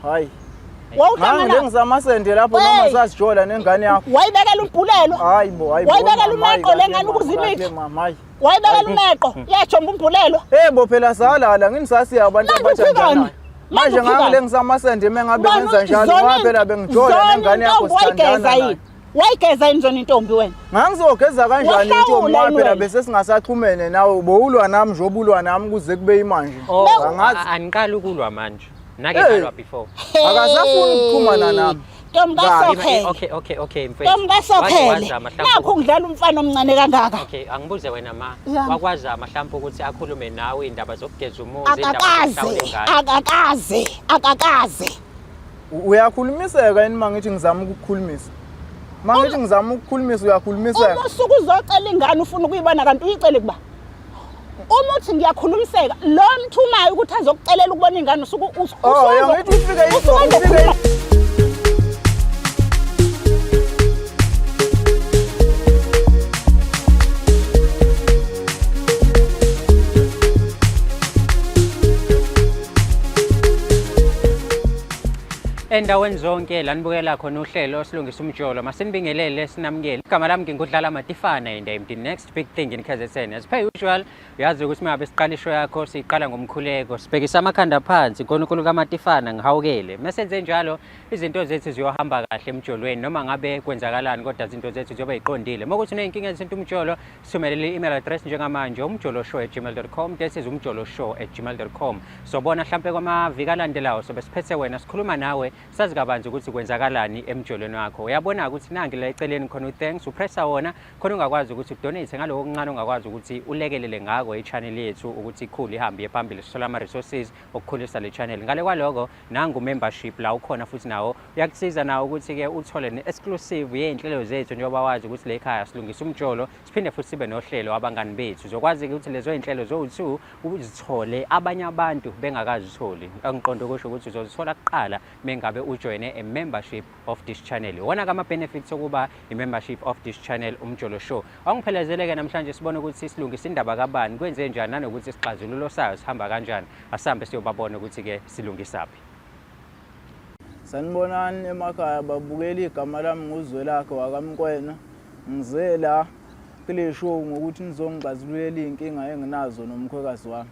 Hayi. Wawuhlangana Ngangilengisa amasende lapho noma Hey! sasijola nengane yakho. Wayibekela umbhulelo. Hayi bo, hayi bo. Wayibekela mama, hayi umeqo le kahle, ngane mama, ukuze kahle, imithi. mama, hayi. Wayibekela umeqo. Yajomba umbhulelo. Hey bo phela salala nginisasiya abantu Manje abathandanayo. uphikani? Manje Manje uphikani? ngangilengisa amasende mengabe Bani ngenza njalo zona ngoba phela bengijola zona nengane yakho intombi wayigeza sithandana nayo. yini? Wayigeza yini zona intombi wena? Ngangizogeza kanjani Wahlawula intombi ngoba yini phela wena? bese singasaxhumene nawe bowulwa nami nje obulwa nami kuze kube imanje. Oh, Angazi. aniqali ukulwa manje. Nake Hey. nalwa before. Akasafuni ukuxhumana nami. Ntombi kaSokhele. Okay, mfethu. Ntombi kaSokhele. Wazama mhlawumbe Nakho ngidlala umfana omncane kangaka. Okay, angibuze wena ma. Yami. Wakwazama mhlawumbe ukuthi akhulume nawe indaba zokugeza umuzi, indaba Akakaze, zokuhlawula ingane. akakaze, akakaze. Uyakhulumiseka yini uma ngithi ngizama ukukukhulumisa? Uma ngithi ngizama ukukukhulumisa uyakhulumiseka. Uma usuke uzocela ingane ufuna ukuyibona kanti uyicele kuba. Uma uthi ngiyakhulumiseka, lo mthumayo ukuthi azokucelela ukubona ingane usuke Oh, ya ngithi ufike izolo, usuke ufike Endaweni zonke la nibukela khona uhlelo silungisa umjolo masinibingelele sinamukele. Igama lami ngingudlala Matifana and I'm the next big thing in KZN. As per usual, uyazi ukuthi uma siqala ishow yakho siyiqala ngomkhuleko, sibhekisa amakhanda phansi, uNkulunkulu kaMatifana ngihawukele. Mesenze njalo izinto zethu ziyohamba kahle emjolweni noma ngabe kwenzakalani kodwa izinto zethu ziyobe ziqondile. Uma kuthi uneyinkinga ezithinta umjolo, sithumelele i-email address njengamanje umjoloshow@gmail.com. That is umjoloshow@gmail.com. Sobona mhlampe kwamaviki alandelayo sobe siphethe wena sikhuluma nawe sazi kabanzi ukuthi kwenzakalani emjolweni wakho. Uyabona ukuthi nangi la eceleni khona u-thanks upressa wona khona ungakwazi ukuthi udonate ngaloko okuncane ongakwazi ukuthi ulekelele ngako i-channel yethu ukuthi ikhule ihambe iye phambili sithole ama-resources okukhulisa le channel. Ngale kwaloko nangu membership la ukhona futhi nawo uyakusiza nawo ukuthi-ke uthole ne-exclusive yey'nhlelo zethu njengoba wazi ukuthi le khaya silungisa umjolo siphinde futhi sibe nohlelo abangani bethu. Uzokwazi-ke ukuthi lezo y'nhlelo zowu-two uzithole abanye abantu bengakazitholi. Engiqonde ukusho ukuthi uzozithola kuqala mengabe ujoyine a membership of this channel. Iwona-ke ama-benefits okuba i-membership of this channel Umjolo Show. Awungiphelezele-ke namhlanje sibone ukuthi silungisa indaba kabani, kwenze njani nanokuthi isixazululo sayo sihamba kanjani. Asihambe siyobabona ukuthi-ke silungisaphi. Sanibonani emakhaya babukeli igama lami nguZwelakhe wakaMkwena. Ngize la kule show ngokuthi nizongixazululela iy'nkinga enginazo nomkhwekazi wami.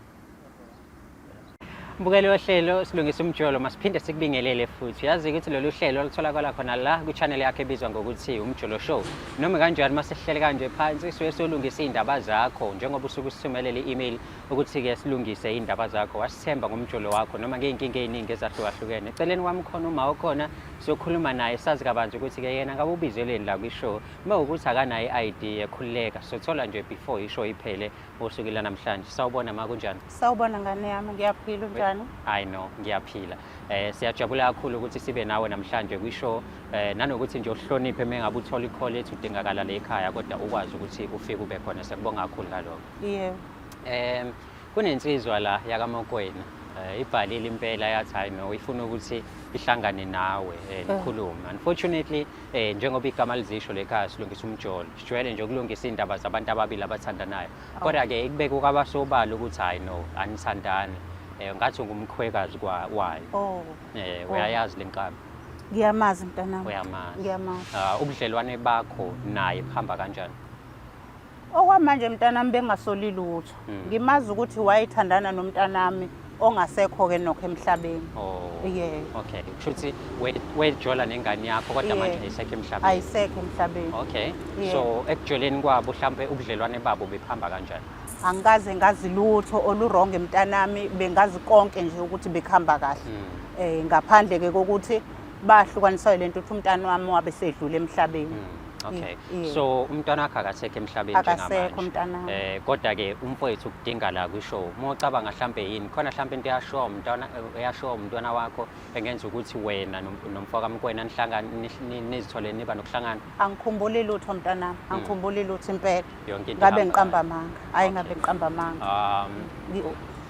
Mbukeli wohlelo silungisa umjolo masiphinde sikubingelele futhi. Yazi ukuthi lolu hlelo olutholakala khona la kwi-channel yakho ebizwa ngokuthi Umjolo Show. Noma kanjani masihlele kanje phansi suke siyolungisa iy'ndaba zakho njengoba usuke usithumelele i-email ukuthi-ke silungise iy'ndaba zakho wasithemba ngomjolo wakho noma ngey'nkinga ey'ningi ezahlukahlukene. Eceleni kwami khona uma ukhona siyokhuluma naye sazi kabanzi ukuthi-ke yena ngabe ubizelweni la kwi-show. Uma kuwukuthi akanayo i-ID ekhululeka sothola nje before ishow iphele osuku lanamhlanje. Sawubona ma kunjani? Sawubona ngane yami, ngiyaphila unjani? I know, ngiyaphila. Siyajabula kakhulu ukuthi sibe nawe namhlanje kwishow nanokuthi nje uhloniphe mengabe uthola i-call ethi udingakala la ekhaya kodwa ukwazi ukuthi ufike ube khona. Siyakubonga kakhulu ngalokho. Yebo. Kunensizwa la yakaMokwena ibhalile impela yathi hayi no ifuna ukuthi ihlangane nawe nikhulume. Unfortunately njengoba igama lizisho lekhaya silungisa umjolo. Sijwayele nje ukulungisa iy'ndaba zabantu ababili abathandanayo. Kodwa-ke ikubeke kwabasobala ukuthi hayi no anithandani. Ngathi ungumkhwekazi wayo. Oh. Uyayazi le nkabi? Ngiyamazi mntanami. Uyamazi. Ngiyamazi. Ubudlelwane bakho naye buhamba kanjani? Okwamanje mntanami bengasoli lutho. Ngimazi ukuthi wayethandana nomntanami ongasekho-ke nokho emhlabeni. Oh. Yeah. Okay. Kusho ukuthi wejola nengane yakho kodwa manje Yeah. ayisekho emhlabeni. Ayisekho emhlabeni. Okay. Yeah. So ekujoleni kwabo mhlambe ubudlelwane babo bephamba kanjani? Angikaze ngazi lutho oluronge mntanami, bengazi konke nje ukuthi bekuhamba kahle. Ngaphandle-ke kokuthi bahlukaniswa lento ukuthi umntana wami wabe sedlule emhlabeni. Okay. Yeah. So umntwana wakhe akasekho emhlabeni Akasekho njengamanje. umntana wami. Kodwa ke umfowethu ukudinga la kwishow. Uma ucabanga mhlambe yini khona mhlambe into eyashiwa umntwana eyashiwa umntwana wakho engenza ukuthi wena nomfo kaMkwena nihlangane nizithole niba nokuhlangana? Angikhumbuli lutho mntanami, angikhumbuli lutho impela. Yonke into Ngabe ihamba ngiqamba kahle. amanga. Hayi Okay. ngabe ngiqamba amanga.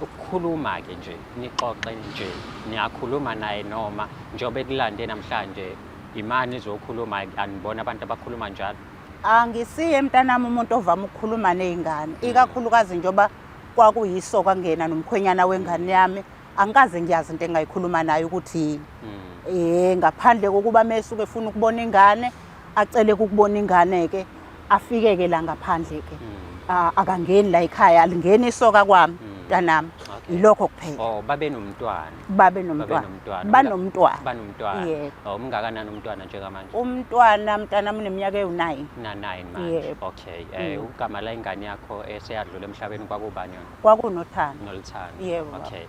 Ukukhuluma ke nje nixoxe nje niyakhuluma naye noma njengoba ekulande namhlanje imani izokhuluma anibona abantu abakhuluma njalo? Angisiye mntanami umuntu ovama ukukhuluma nezingane, ikakhulukazi njengoba kwakuyiso kwangena nomkhwenyana wengane yami. Angikaze ngiyazi into engayikhuluma naye ukuthi yini. Ngaphandle kokuba mesuke efuna ukubona ingane, acele ukubona ingane ke, afike ke la ngaphandle ke. Akangeni la ekhaya, alingeni isoka kwami, mntanami. Yilokho kuphela. Oh, babe nomntwana. Babe nomntwana. Banomntwana. Banomntwana. Yebo. Oh, umngakanani umntwana njengamanje? Umntwana mntanami uneminyaka ewu-9. Na 9 manje. Yebo. Okay. Igama la ingane yakho eseyadlula emhlabeni kwakubani yona? Kwakunothando. Noluthando. Yebo, baba. Okay.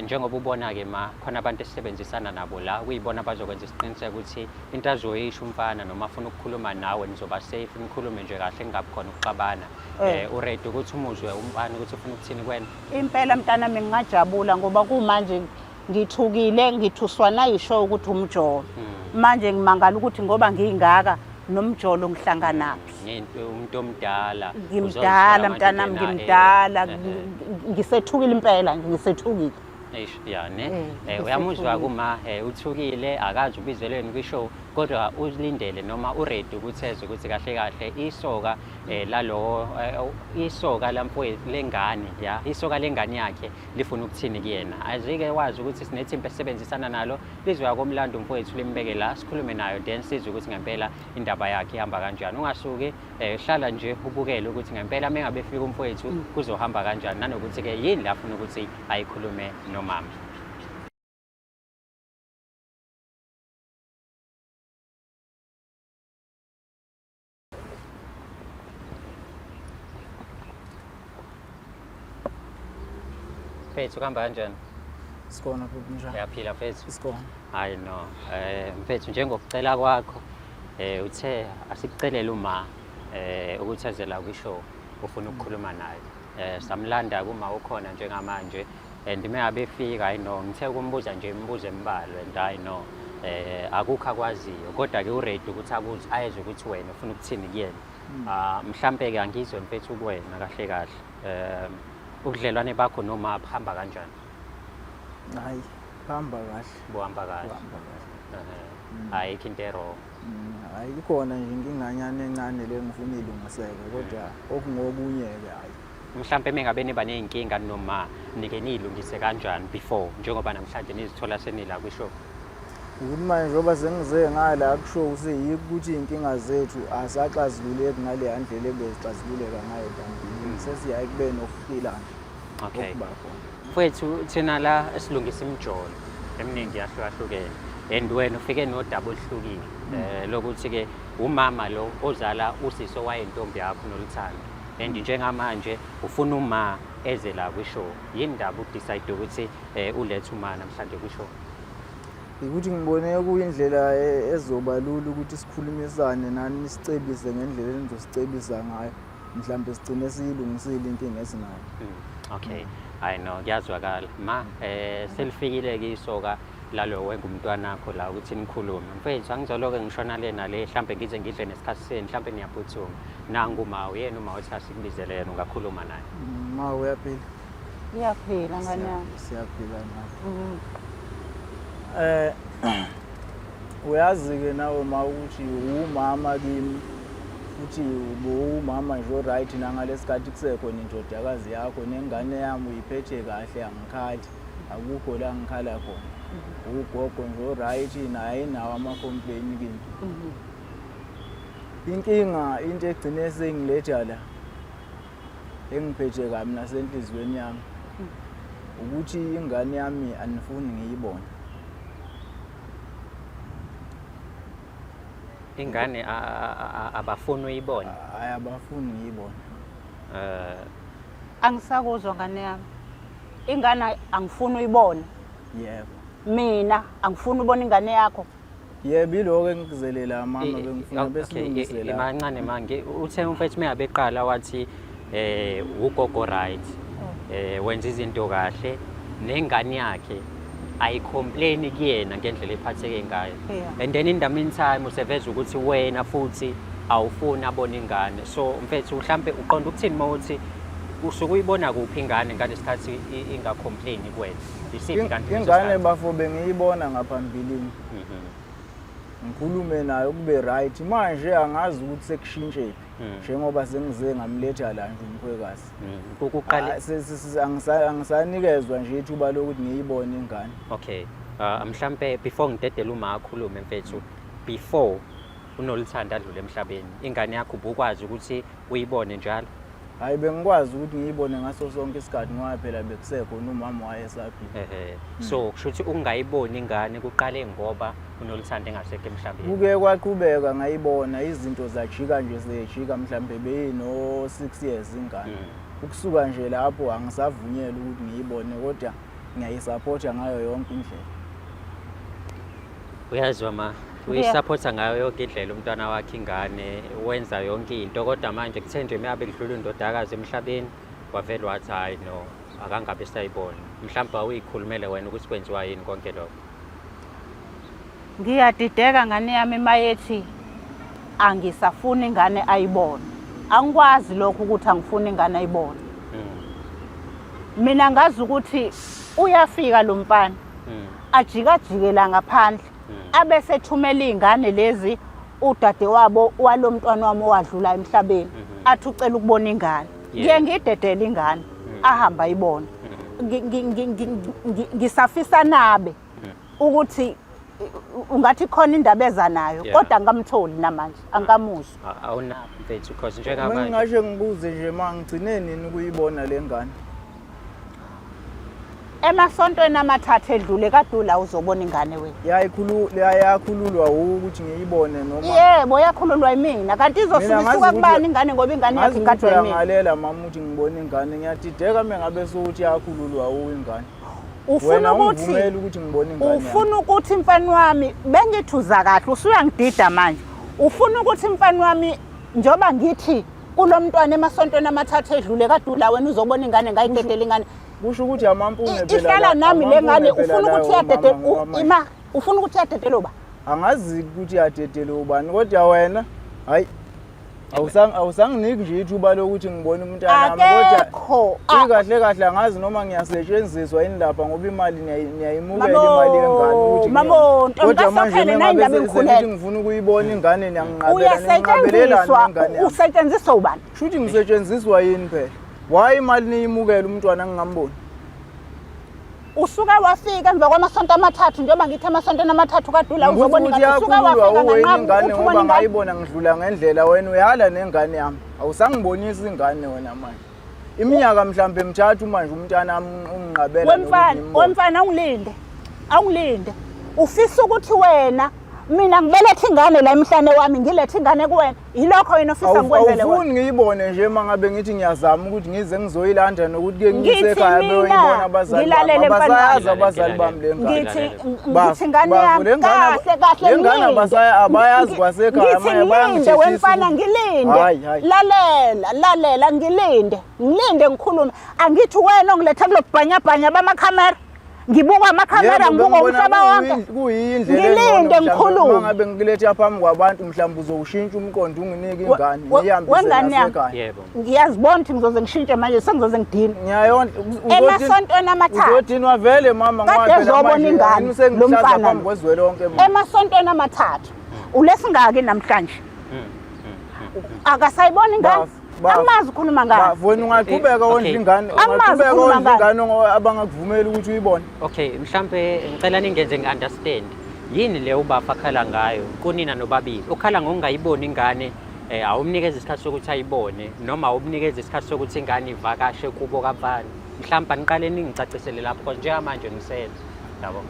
Njengoba ubona ke ma khona abantu esisebenzisana nabo la kuyibona abazokwenza isiqiniseko ukuthi into azoyisho umfana noma afuna ukukhuluma nawe nizoba safe nikhulume nje kahle kungabi khona ukuxabana. Uready ukuthi umuzwe umfana ukuthi ufuna ukuthini kuwena? Impela mntanami ngingajabula ngoba kumanje ngithukile, ngithuswa nayisho ukuthi umjolo. Manje ngimangala ukuthi ngoba ngiyingaka nomjolo ngihlanganaphi. Umuntu omdala. Ngimdala mntanami, ngimdala, ngisethukile impela, ngisethukile. Eish, ya ne. Uyamuzwa kuma uthukile, akazi ubizelweni kwishow, kodwa ulindele noma uready ukuthi eze ukuthi kahle kahle isoka lalo isoka lamfowethu lengane, ya, isoka lengane yakhe lifuna ukuthini kuyena. Azike wazi ukuthi sinethimba esisebenzisana nalo, lizoya komlando umfowethu limbeke la, sikhulume nayo then sizwe ukuthi ngempela indaba yakhe ihamba kanjani. Ungasuki, hlala nje ubukele ukuthi ngempela mengabe efika umfowethu kuzohamba kanjani, nanokuthi ke yini la afuna ukuthi ayikhulume nomama. Mfethu kuhamba kanjani? Sikhona futhi njani? Uyaphila mfethu? Sikhona. Hayi no. Mfethu njengokucela kwakho uthe asikucelele uma ukuthi eze la kwishow ufuna ukukhuluma naye. Samlanda kuma ukhona njengamanje and mengabe efika hayi no ngithe ukumbuza nje imibuzo embalwa and hayi no akukho akwaziyo kodwa ke uready ukuthi akuze ayezwe ukuthi wena ufuna ukuthini kuyena. Mhlambe ke angizwe mfethu kuwena kahle kahle. Ubudlelwane bakho noma buhamba kanjani? Hayi, buhamba kahle. Buhamba kahle. Buhamba kahle. Ayikho into error. Hayi ikhona nje inkinganyana encane le ngifuna ilungiseke kodwa okungokunye ke hayi. Mhlambe mengabe niba nezinkinga noma nike niyilungise kanjani before njengoba namhlanje nizithola senila kwishow? Ukuthi manje njengoba sengize ngala kushow seyikho ukuthi izinkinga zethu asaxazululeki ngale ndlela ebezixazululeka ngayo phambilini. Sesiyaye kube nokuhilana. Okay. Okuba khona. Mfowethu thina la esilungisa imijolo eminingi yahlukahlukene and wena ufike nodaba oluhlukile lokuthi ke umama lo ozala usisi owayentombi yakho Noluthando and njengamanje ufuna uma eze la kwishow. Yini ndaba udecide ukuthi ulethe uma namhlanje kwishow? Ukuthi ngibone kuyindlela ezoba lula ukuthi sikhulumisane nani nisicebise ngendlela enizosicebisa ngayo. Mhlambe sigcine siyilungisile inkinga esinayo. Okay. Hayi no, kuyazwakala. Ma selifikile ke isoka lalo wengumntwana wakho la ukuthi nikhulume. Mfethu angizoloke ngishona le nale mhlambe ngize ngidle nesikhathi senu mhlambe niyaphuthuma. Nangu ma uyena uma uthi asikubizele yena ungakhuluma naye. Ma uyaphila? Ngiyaphila ngane yami. Siyaphila nawe. Uyazi ke nawe ma ukuthi umama kimi futhi ubuwumama nje oright nangalesikhathi kusekhona indodakazi yakho nengane yami uyiphethe kahle angikhali akukho la ngikhala khona. Ugogo nje oright naye inawo ama-complain kimi. Inkinga into egcine sengiletha la engiphethe kabi nasenhliziyweni yami ukuthi ingane yami anifuni ngiyibone. Ingane abafuni uyibone? Hayi abafuni ngiyibone. Angisakuzwa ngane yami. Ingane angifuni uyibone. Yebo. Mina angifuni ubone ingane yakho. Yebo iloko engikuzelela mama bengifuna besilungisela. Imancane manje uthe umfethu meyabeqala wathi ugogo right. Wenza izinto kahle nengane yakhe ayicomplain kuyena ngendlela ephatheke ngayo. And then in the meantime useveza ukuthi wena futhi awufuni abone ingane. So mfethu mhlambe uqonda ukuthini mawuthi usuke uyibona kuphi ingane ngalesikhathi ingacomplain kuwena? Isiphi kanti leso Ingane sikhathi? bafo bengiyibona ngaphambilini. Ngikhulume naye kube right. Manje angazi ukuthi sekushintshephi njengoba sengize ngamletha la nje umkhwekazi. Kuqale Ah, angisanikezwa nje ithuba lokuthi ngiyibone ingane. Okay. Mhlambe before ngidedele uma akhulume mfethu, before uNoluthando adlule emhlabeni, ingane yakho ubukwazi ukuthi uyibone njalo? Hayi, bengikwazi ukuthi ngiyibone ngaso sonke isikhathi ngoba phela bekusekhona umama wayesaphila. Ehhe. So kusho ukuthi ungayiboni ingane kuqale ngoba uNoluthando engasekho emhlabeni. Kuke kwaqhubeka ngayibona, izinto zajika nje, zejika, mhlambe beyino 6 years ingane. Ukusuka nje lapho angisavunyelwa ukuthi ngiyibone, kodwa ngiyayisapotha ngayo yonke indlela. Uyazwa ma, uyisapotha ngayo yonke indlela umntwana wakhe ingane, wenza yonke into, kodwa manje kuthe nje mabe kudlula indodakazi emhlabeni wavele wathi hayi no, akangabe esayibona. Mhlawumbe awuyikhulumele wena ukuthi kwenziwa yini konke lokho. Ngiyadideka ngane yami mayethi angisafuni ingane ayibone. Angikwazi lokho ukuthi angifuni ingane ayibone. Mina ngazi ukuthi uyafika lo mfana ajikajike la ngaphandle, abese ethumela iy'ngane lezi udadewabo walo mntwana wami owadlula emhlabeni, athi ucela ukubona ingane. Ngiye ngiyidedele ingane, ahambe ayibone. Ngisafisa nabe ukuthi ungathi khona indaba eza nayo, kodwa angikamtholi namanje, angikamuzwa. Awunabo mfethu, because Mina njengamanje ngingasho ngibuze nje, ma, ngigcine nini ukuyibona le ngane? Emasontweni 3 edlule kadula uzobona ingane wena. Yayikhululwa ukuthi ngiyibone noma? Yebo, yakhululwa yimina. Kanti izosuka Mina ngazi isuka ukuthi kubani ingane, ngoba ingane yakhe ngazi ukuthi igadwa yimina. Uyangalela mama ukuthi ngibone ingane. Ngiyadideka uma ngabe sewuthi yakhululwa wuwe ingane. Ufuna Wena ukuthi ungivumeli ukuthi ngibone ingane yami. Ufuna ukuthi mfana wami, bengithuza kahle, usuyangidida manje. Ufuna ukuthi mfana wami, njengoba ngithi kulo mntwana emasontweni 3 edlule kadula wena uzobona ingane, ngayidedela ingane. Kusho ukuthi amampunge phela Ihlala nami le ngane, amampunge phela ufuna ukuthi lawo, iyadedela mama, ngoba manje ima, ufuna ukuthi iyadedela uba? Angazi ukuthi iyadedela ubani, kodwa wena hayi, awusanginiki nje ithuba lokuthi ngibone umntana wami, kodwa Akekho. Kahle kahle angazi noma ngiyasetshenziswa yini lapha, ngoba imali niyayimukela, Mamo, imali yengane ukuthi mamo, ntombi kodwa manje kaSokhele, uma nayi ngabe indaba engikhulele. sengithi ngifuna ukuyibona ingane, niyanginqabela. Ninginqabelelani Uyasetshenziswa, nengane yami? usetshenziswa ubani? Shuthi ngisetshenziswa yini phela? Why imali niyimukela, umntwana ngingamboni? Usuke wafika emva kwamasonto 3, njengoba ngithi emasontweni 3 kadula Ngibuza uzobona ukuthi ingane, usuke yakhululwa wafika uwe yini nganqaba ingane, ukuthi ngoba ubona ingane. ngayibona ngidlula ngendlela, wena uyala nengane yami, awusangibonisi ingane wena manje. Iminyaka mhlambe 3 manje umntana wami unginqabela nokuthi Wemfana, ngimbone. wemfana, awungilinde. Awungilinde. Ufisa ukuthi wena mina ngibelethe ingane la emhlane wami, ngilethe ingane kuwena. Yilokho wena ofisa ngikwenzele wena. Awufuni ngiyibone nje uma ngabe ngithi ngiyazama ukuthi ngize ngizoyilanda nokuthi ke Ngithi ngiyise ekhaya mina, beyoyibona abazali bami. ngilalele mfana Abasayazi wami. abazali bami le ngane. Ngithi Bafu, ngithi ngane bafu, yami le ngane kahle kahle le ngane ngilinde. abayazi kwasekhaya, Ngithi manje ngilinde bayangithethisa wemfana, ukuthi- ngilinde. Hayi, hayi. Lalela, lalela, ngilinde. Ngilinde ngikhulume. Angithi wena ongilethe kulobhanyabhanya bamakhamera. Ngibukwa amakhamera, Yebo, ngibukwa bengibona umhlaba wonke. Kuyindlela Ngilinde engcono mhlawumbe ngikhulume. uma ngabe ngikuletha phambi kwabantu, mhlawumbe uzowushintsha umqondo unginike ingane, ngiyihambise Wengane yami. nasekhaya. Yebo. Ngiyazibona ukuthi ngizoze ngishintshe manje, sengizoze ngidine. Ngiyayondla. Emasontweni 3. Uzodinwa vele mama, ngoba Kade phela ezobona manje ingane, yini usengihlaza lo mfana phambi lo. kwezwe lonke manje. Emasontweni 3. Ulesingaki namhlanje? Akasayibona ingane. Bafu, bafu. Amazi ukhuluma ngani? Bafu, wena ungaqhubeka Okay. wondla ingane, Amazi ungaqhubeka ukhuluma wondla ngani? ingane abangakuvumeli ukuthi uyibone. Okay, mhlambe ngicela ningenze ngi-understand. Yini le ubafa akhala ngayo kunina nobabili? Ukhala ngokungayiboni ingane, awumnikeza isikhathi sokuthi ayibone noma awumnikeza isikhathi sokuthi ingane ivakashe kubo kamfana. Mhlawumbe aniqale ningicacisele lapho, because njengamanje ngisele. Yabo.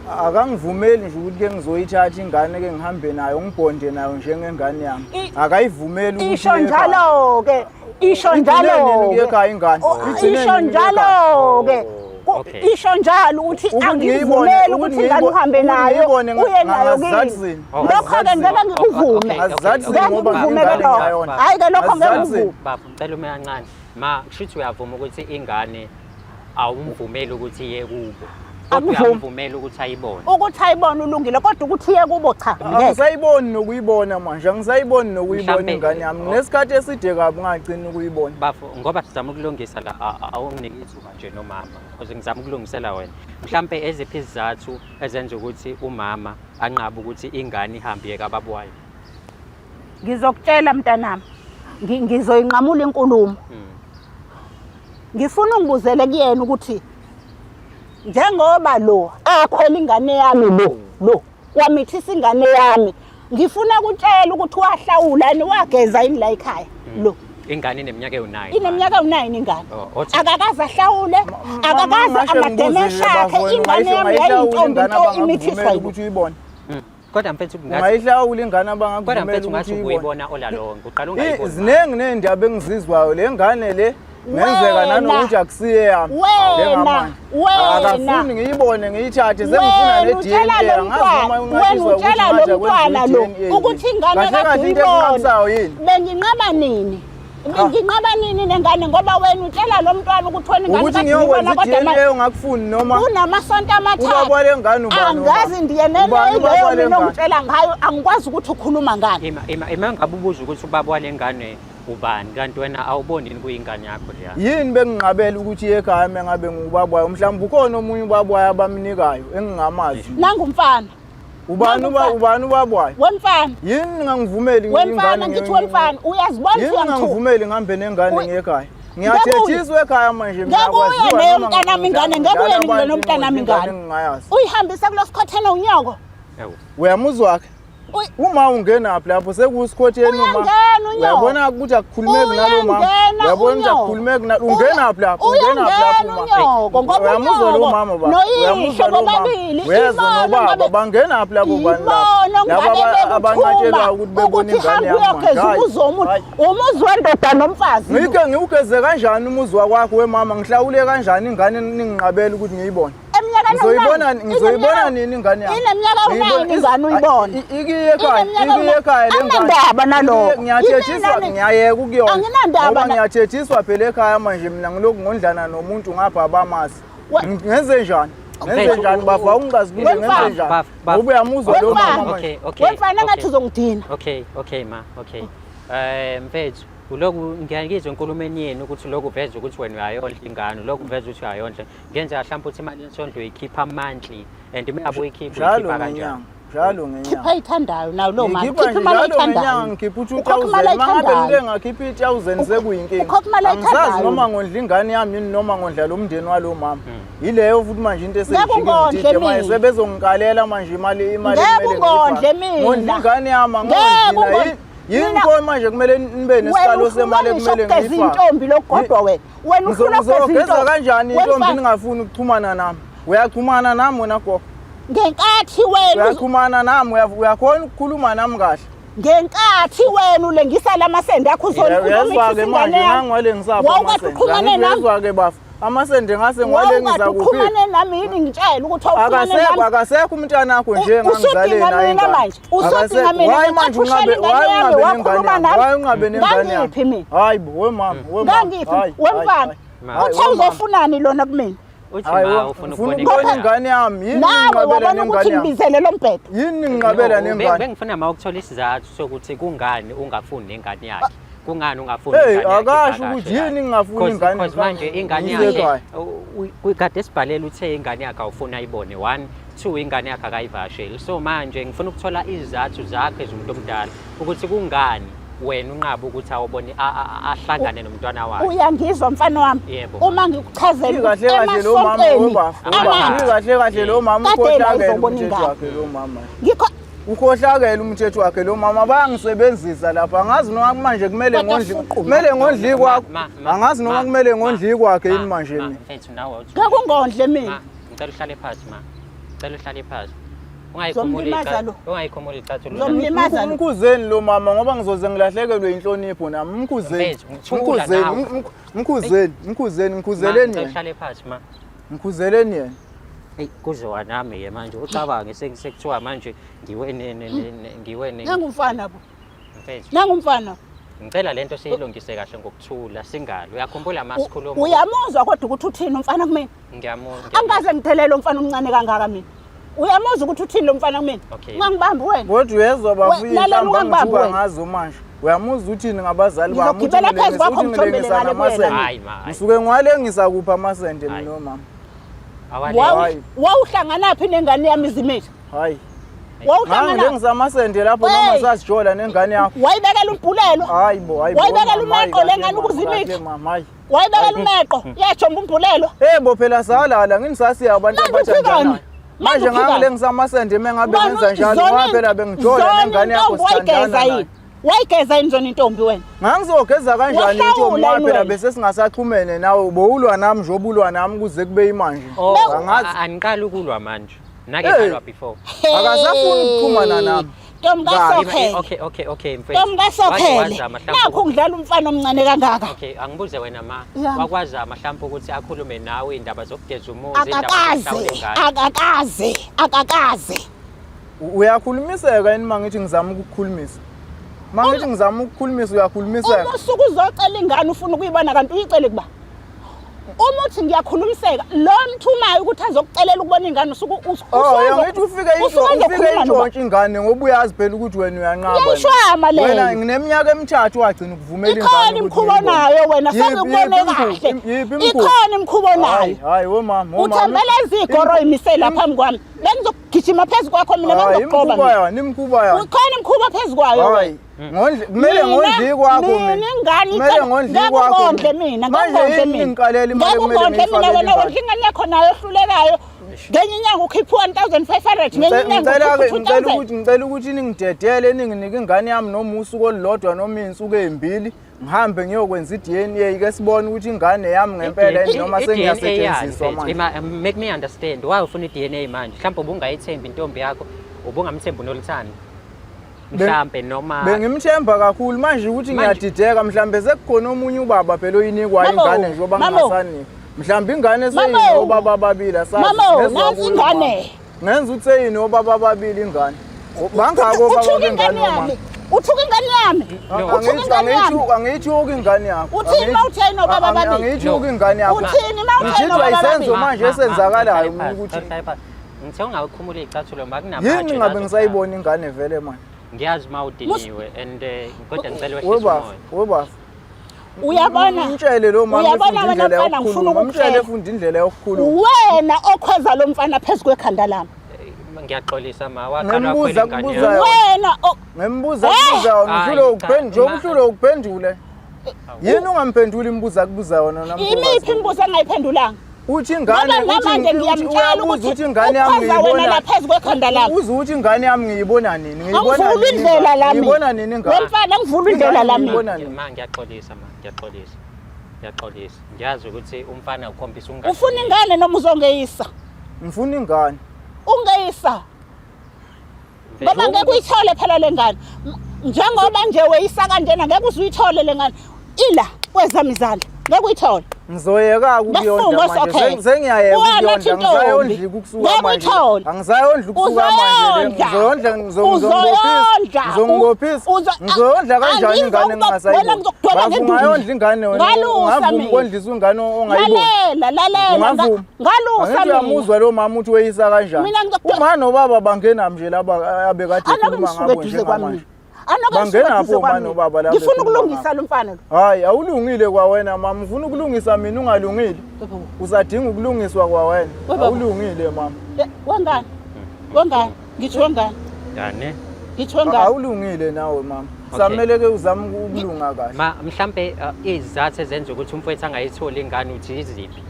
Akangivumeli nje ukuthi ke ngizoyithatha ingane ke ngihambe nayo, ngibhonde nayo njengengane yami. Akayivumeli ukuthi Isho iye ekhaya. njalo-ke, isho Igcine nini njalo-ke. ukuya ekhaya ingane? Igcine Isho nini ukuya ekhaya? njalo-ke. Okay. Isho njalo ukuthi Ukuthi angivumeli ngiyibone- ukuthi ukuthi ingane uhambe nayo, ngiyibone uye nayo kimi. ngazazini. Oh. Lokho-ke ngeke ngikuvume. Okay, okay, Ngazazini okay. ngoba Ngeke ngikuvume ingane ke lokho. ngiyayona. Hhayi-ke lokho ngeke Ngazazini. ngikuvume. Baba, ngicela ume kancane. Ma, kushuthi uyavuma ukuthi ingane awumvumeli ukuthi iye kubo. Kodwa Akuvumi. uyamvumela ukuthi ayibone. Ukuthi ayibone ulungile kodwa ukuthi uye kubo cha ngeke. Angisayiboni nokuyibona manje, angisayiboni nokuyibona Mhlampe- ingane yami. oh. Nginesikhathi eside kabi ngagcina ukuyibona. Bafo, ngoba sizama ukulungisa la, awunginiki ithuba nje nomama, because ngizama ukulungisela wena. Mhlampe eziphi izizathu ezenza ukuthi umama anqabe ukuthi ingane ihambe iye kababa wayo? Ngizokutshela mntanami. Ngizoyinqamula inkulumo. Ngifuna ungibuzele kuyena ukuthi njengoba lo akhwela ingane yami lo lo wamithisa ingane yami ngifuna ukutshela ukuthi wahlawula yini wageza yini la ekhaya lo. Ingane ineminyaka ewu-9. Ineminyaka ewu-9 ingane. Oh, othi- Akakaze ahlawule, akakaze amademesha akhe ingane yami yayintombi nto imithiswa yibo. ukuthi uyibone. Kodwa mfethu ngathi Ungayihlawula ingane kodwa abangakuvumela mfethu ngathi ukuthi uyibone. ubuyibona olalonke. Uqala ungayiboni. Ziningi ney'ndaba engizizwayo le ngane le ngenzeka Wena. nanokuthi akusiye yami. Wena. Njengamanje. Wena. Akafuni ngiyibone ngiyithathe sengifuna Wena ne utshela DNA lo angazi noma mntwana, unqatshiswa wena ukuthi utshela manje lo mntwana akwenziwe lo i-DNA. ukuthi ingane Kahle kade kahle into uyibona. enginqabisayo yini? Benginqaba nini? Benginqaba nini nengane ngoba wena utshela lo mntwana ukuthi wena ingane Ukuthi kade uyibona ngiyokwenza kodwa i-DNA ungakufuni noma kunamasonto amathathu. Ubaba wale ngane ubani ubaba? Angazi ndiye Ubani ubaba neleyo wale mina ngane? ongitshela ngayo angikwazi ukuthi ukhuluma ngani. Ima ima ima ngabe ubuza ukuthi ubaba wale ngane ubani kanti wena awuboni yini kuyingane yakho leya. Yini benginqabela ukuthi iye ekhaya uma ngabe ngubaba wayo? Mhlawumbe ukhona omunye ubaba wayo abamnikayo engingamazi. Nangumfana. Ubani uba Nangumfana. ubani ubaba wayo? Wemfana. Yini ngangivumeli Wemfana ngithi wemfana uyazibona Yini uyangithuka. ngangivumeli ngihambe nengane ngiye ekhaya? Ngiyathethiswa ekhaya manje mina Ngeke uye kwaziwa leyo noma mntanami ingane, ngeke uye ngidlala nilo mntanami abantu ingane. engingayazi. Uyihambise kulosikhothela unyoko. Ewu. Uyamuzwa ke? Uma ungenaphi lapho sekuyisikhotheni uma. Uyangena unyoko. Uyabona ukuthi akukhulumeki nalo mama. Uyangena Uyabona ukuthi unyoko. akukhulumeki nalo. Ungenaphi lapho? Ungenaphi lapho Uyangena uma? unyoko ngoba Uyamuzwa lo unyoko mama ba? noyihlo Uyamuzwa lo mama? bobabili Uyezwa ibona nobaba ngabe bangenaphi labo bantu ibona labo? ngabe Laba abanqatshelwayo bekuthuma ukuthi bebone ukuthi ingane hamba yami manje. uyogeza Hayi, umuzi womuntu hayi. umuzi wendoda nomfazi lo. Ngike ngiwugeze kanjani umuzi wakwakho wemama ngihlawule kanjani ingane ninginqabele ukuthi ngiyibone? Eminyakeni Ngizoyibona ewu-nine. ngizoyibona Ineminyaka- nini ingane yami? Ineminyaka ewu-nine Ngiyibona- ingane uyibone. Ikiye ekhaya, Ineminyaka ikiye ekhaya le ngane. Anginandaba nalokho. Ikiye- Ngiyathethiswa, Yimina- ngiyayeka ukuyona. Anginandaba Ngoba na- ngiyathethiswa phela ekhaya manje mina ngilokhu ngondlana nomuntu ngapha abamazi. We- Ngenze njani? Ngenze Mfethu, njani bafo awungazi ukuthi ngenze Wemfana. njani? Baf- baf- Ngoba uyamuzwa lo mama Wemfana. manje. Okay, okay. Wemfana ngathi okay. uzongidina. Okay, okay ma, okay. Mfethu, uloku ngiyangizwa enkulumeni yenu ukuthi lokhu uveza ukuthi wena uyayondla ingane, lokhu uveza ukuthi uyayondla. Ngenzeka mhlawumbe ukuthi imali yesondlo uyikhipha monthly and uma ngabe uyikhipha Njalo uyikhipha kanjani? ngenyanga, njalo ngenyanga. Khipha ayithandayo nayo loo mali. Ngikhipha Khipha nje imali njalo ngenyanga ayithandayo. ngikhipha Ukhokha imali u-2000 uma ngabe ngike ayithandayo. ngakhipha i-1000 sekuyinkinga. Ukhokha imali Angisazi ayithandayo. noma ngondla ingane yami yini noma ngondla lo mndeni walo mama. Yileyo futhi manje into Ngeke ungondle eseyijike manje mina. sebezongikalela manje imali imali Ngeke ekumele ungondle ngiyifake. mina. Ngondla ingane yami Ngeke angondli ungondle. yini yini Mina- ko manje kumele nibe Wena nesikalo uhlulwa semali ngisho ekumele ukugeza ngiyifake. intombi lokugodwa wena. Wena uhlulwa ukugeza Ngizogeza intombi. kanjani intombi Wemfana, ningafuni ukuxhumana nami? Uyaxhumana nami wena gogo. Ngenkathi wena Uyaxhumana nami uyakhona ukukhuluma nami kahle. ngenkathi wena ulengisa lamasende akho Uyezwa-ke uzomithisa manje ingane yami. ngangiwalengisapho Wawukade uxhumane nami. Uyezwa-ke bafo amasende ngase ngiwalengisa Wawukade kuphi uxhumane nami yini ngitshela ukuthi wawuxhumane akasekho nami. akasekho umntanakho nje Usudinga engangizale naye mina ingane. manje, usudinga Akasekho. mina Why ngenkathi manje ushela unqabe ingane why yami, unqabe wakhuluma nengane yami nami. why unqabe nengane yami Ngangiphi mina? hayi bo wemama wemama Ngangiphi wemfana. Ma- Uthe uzofunani lona kumina? Uthi ma ufuna ufuna ukubona ukubona ingane yakho. ingane yami yini Nawe ninginqabela wabona ukuthi nengane yami ngibizele lo mbhedo. yini ninginqabela No, nengane Bengifuna ma ukuthola isizathu sokuthi kungani ungafuni nengane yakhe. Kungani ungafuni Hey, ingane yakhe akasho ivakashe ukuthi la? yini ngingafuni ingane Cause manje ingane ngize yakhe ekhaya. kade sibhalele uthe ingane yakhe awufuni ayibone one two ingane yakhe akayivakasheli so manje ngifuna ukuthola izizathu zakhe zomuntu omdala ukuthi kungani wena unqaba ukuthi awubone ahlangane nomntwana wakhe. Uyangizwa mfana wami? Yebo. Uma ngikuchazela Kahle ukuthi kahle lo mama emasontweni webafo amane kahle kahle lo mama Kade la ukhohlakele uzobona umthetho ingane. wakhe lo mama ngikho ukhohlakele umthetho wakhe lo mama bayangisebenzisa lapha angazi noma manje kumele Kodwa ngondli fuqu, kumele ngondli kwakho Ma- ma- angazi noma ma- kumele ma- ngondli kwakhe ma- yini manje ma, mina mfethu nawe awuthi- ngeke ungondle mina. Ma, ngicela uhlale phansi ma. Ngicela uhlale phansi. Ungayikhumuli Zomlimaza ica- lo. Ungayikhumuli icathulo. Zomlimaza lo. Mkhuzeni lo mama ngoba ngizoze ngilahlekelwe inhlonipho nami mkhuzeni Mfethu, ngithula mkhuzeni nawe. mkhuzeni mkhuzeni Ma, mkhuzeleni ngicela yena uhlale phansi ma. mkhuzeleni yena Eyi kuzowa nami ke manje ucabange sekuthiwa manje ngiwe ne ne ne- ne- ngiwe ne Nangumfana bo. mfethu. Nangumfana. Ngicela lento siyilungise kahle ngokuthula singalwi. Uyakhumbula masikhuluma? Uyamuzwa kodwa ukuthi uthini umfana kumina? Ngiyamuzwa. Angikaze ngithelele umfana omncane kangaka mina. Uyamuzwa ukuthi uthini lo mfana kumina? Okay. Ungangibambi wena. Kodwa uyezwa bafo We- lalela, inhlamba ungangibambi ngithuka wena. ngazo manje. Uyamuzwa uthini ngabazali bami? Uthi Ngizogibela phezu kwakho uthi ngithombele ngilengisa ngale kuyena. namasende. Hayi, ma, hayi. Ngisuke ngiwalengisa kuphi amasende Hayi. mina mama? Awale. Hayi. Wawuhlanganaphi nengane yami izimitha? Hayi. Wawuhlangana Ngangilengisa amasende lapho noma Hey! sasijola nengane yakho. wayibekela umbhulelo. Hayi bo, hayi bo. Wayibekela mama, hayi, umeqo le kahle ngane mama, ukuze kahle imithe. mama, hayi. Wayibekela umeqo yajomba umbhulelo. Eh bo phela salala nginisasiya abantu Manje uphikani? abathandanayo. Manje Manje uphikani? ngangilengisa amasende mengabe ngenza njalo ngoba phela bengijola nengane yakho wayigeza sithandana. yini? Wayigeza yini zona intombi wena? Ngangizogeza kanjani intombi Wahlawula ngoba yini phela wena? bese singasaxhumene nawe bowulwa nami nje obulwa nami kuze kube imanje. Oh, Angazi. aniqali ukulwa manje. Nake Hey. nalwa before. Akasafuni ukuxhumana nami. Ntombi kaSokhele. Okay, mfethu. Ntombi kaSokhele. Wazama mhlawumbe Nakho ngidlala umfana omncane kangaka. Okay, angibuze wena ma. Ya. Wakwazama mhlawumbe ukuthi akhulume nawe indaba zokugeza umuzi, indaba Akakaze, zokuhlawula ingane. akakaze, akakaze. Uyakhulumiseka yini uma ngithi ngizama ukukukhulumisa? Uma ngithi ngizama ukukukhulumisa uyakhulumiseka. Uma usuke uzocela ingane ufuna ukuyibona kanti uyicele kuba? Uma uthi ngiyakhulumiseka, lo mthumayo ukuthi azokucelela ukubona ingane usuke Oh, ya ngithi ufike usuke ufike uzokhuluma noba. intshontshe ingane ngoba uyazi phela ukuthi wena uyanqaba. Uyayishwama leyo. Wena ngineminyaka emithathu wagcina ukuvumela ingane. Ikhona ukuthi imikhuba ngiyibone. onayo wena, Yiphi- sengikubone yiphi imikhuba? kahle. Yiphi imikhuba? Ikhona imikhuba onayo. Hayi, hayi womama, womama. Uthembele izigoro imise la phambi kwami. Bengizogijima phezu kwakho mina Hayi, bengizokuqoba imikhuba mina. yani, imikhuba yani. Ukhona imikhuba phezu kwayo wena. Hayi, ngondle kumele ngondle kwakho mina. Ingane Kumele icela- ngondle ngeke kwakho. ungondle mina, ngeke Manje ungondle yini mina. ngiqalela imali Ngeke ekumele ungondle mina ngiyifakele wena ingane? wondla ingane yakho nayo ehlulekayo. Ngenye inyanga ukhipha u-1500 ngenye inyanga Ngicela ukhipha ke ngicela u-2000. ukuthi ngicela ukuthi ningidedele ninginike ingane yami noma usuku olulodwa noma iy'nsuku ey'mbili ngihambe ngiyokwenza i-DNA ke sibone ukuthi ingane yami ngempela yini noma sengiyasetshenziswa manje. Make me understand why ufuna i-DNA manje? Mhlawumbe ubungayithembi intombi yakho, ubungamthembi uNoluthando. Mhlambe noma Bengimthemba kakhulu manje ukuthi Manje- ngiyadideka mhlambe sekukhona omunye ubaba phela oyinikwayo Mamo, ingane njengoba mamo. ngingasaniki. Mhlambe ingane Mamo. seyini obaba ababili asazi. Mamo, Ngezwa nansi kuyo ingane. mama. Ngenza ukuthi seyini obaba ababili ingane. Bangaki obaba Uthuka bengane ingane omama? yami. Uthuka ingane yami. No. Uthuka ingane yami. Angiyithuki ingane yakho. Uthini ma utheni obaba ababili? Angiyithuki ingane yakho. Uthini ma utheni Ngithithwa obaba isenzo ababili? manje esenzakalayo mina ukuthi ngithe ungakhumula iy'cathulo ma kunamatshe yini la ngabe azokudlala. ngisayibona ingane vele manje. Ngiyazi ma udiniwe and kodwa ngicela wehlise Webafu, umoya. webafu. Uyabona? Mtshele lo mama Uyabona efunda wena indlela mfana ngifuna yokukhuluma. Mtshele ukukutshela. efunda indlela yokukhuluma. Wena okhweza lo mfana phezu kwekhanda lami. Ngiyaxolisa ma waqala Ngimbuza wakhwela ingane kubuza yakho. Wena Ngimbuza Eh! kubuza yona Hayi, uhlule cha, ukuphendula, ma- uhlule ukuphendule. Yini ungamphenduli imibuzo akubuza yona nambuza. imiphi imibuzo engayiphendulanga? Uthi ingane Ngoba namanje ngiyamtshela uyabuza ukuthi ukuthi ingane yami ukhweza wena ngiyibona. la phezu kwekhanda lami. Ubuza ukuthi ingane yami ngiyibona nini? Ngiyibona Angivula nini? indlela la mina. Ngiyibona nini ingane? Wemfana ngivula indlela Ingane la mina. ngiyibona nini? Ma ngiyaxolisa ma ngiyaxolisa. Ngiyaxolisa. Ngiyazi ukuthi umfana ukhombisa ungahloniphi. Ufuna ingane noma uzongeyisa? Ngifuna ingane. Ungeyisa. Ngoba ngeke uyithole phela le ngane. Njengoba nje weyisa kanjena ngeke uze uyithole le ngane. Ila kwezami izandla. Ngeke uyithole. Ngizoyeka ukuyondla Bafunga manje. osokhela. Sengiyayeka Wena ukuyondla. Thintombi. Ngisayondli ukusuka Ngeke manje. uyithole. Angisayondli ukusuka manje. Uzoyondla. Ngizoyondla Uzoyondla. Ngizongibophisa. Ngizoyondla kanjani ingane Wena ngizokudweba ngenduku. Ungayondla ingane wena. Ngalusa Ungavuma mina. ukondlisa ingane ongayiboni. Lalela, lalela. Ungavuma. Ngalusa Angithi mina. uyamuzwa lo mama ukuthi weyisa kanjani. Mina ngizokudwa- Uma nobaba bangena nje laba abekade Anoke ekhuluma ngisuke ngabo eduze kwami. njengamanje. Anoke Bangena ngisuke eduze pho kwami. ma nobaba la Ngifuna bekhuluma ukulungisa lo mfana lo. Hayi, awulungile kwawena mama. Ufuna ukulungisa mina ungalungile. Usadinga ukulungiswa kwawena. Webaba. Awulungile mama. Wengane. Wengane. Ngithi wengane. Ngane. Ngithi wengane. Awulungile nawe mama. Okay. Samele ke uzame ukulunga kahle. Ma mhlambe izizathu ezenza ukuthi umfowethu angayitholi ingane uthi iziphi?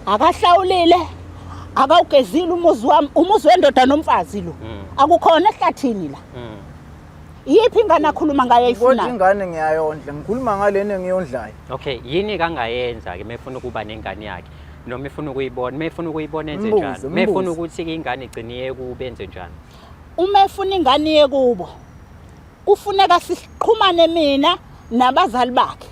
Akahlawulile. Akawugezile umuzi wami, umuzi wendoda nomfazi lo. Akukhona ehlathini la. Iyiphi ingane akhuluma ngayo Kodwa ayifunayo? ingane ngiyayondla. Ngikhuluma ngalena engiyondlayo. Okay, yini kangayenza ke mefuna ukuba nengane yakhe? Noma efuna ukuyibona, mefuna ukuyibona enze Mbuze, njani? Mefuna mbuze. ukuthi ingane igcine iye kubo enze njani? Uma efuna ingane iye kubo, kufuneka sixhumane mina nabazali bakhe.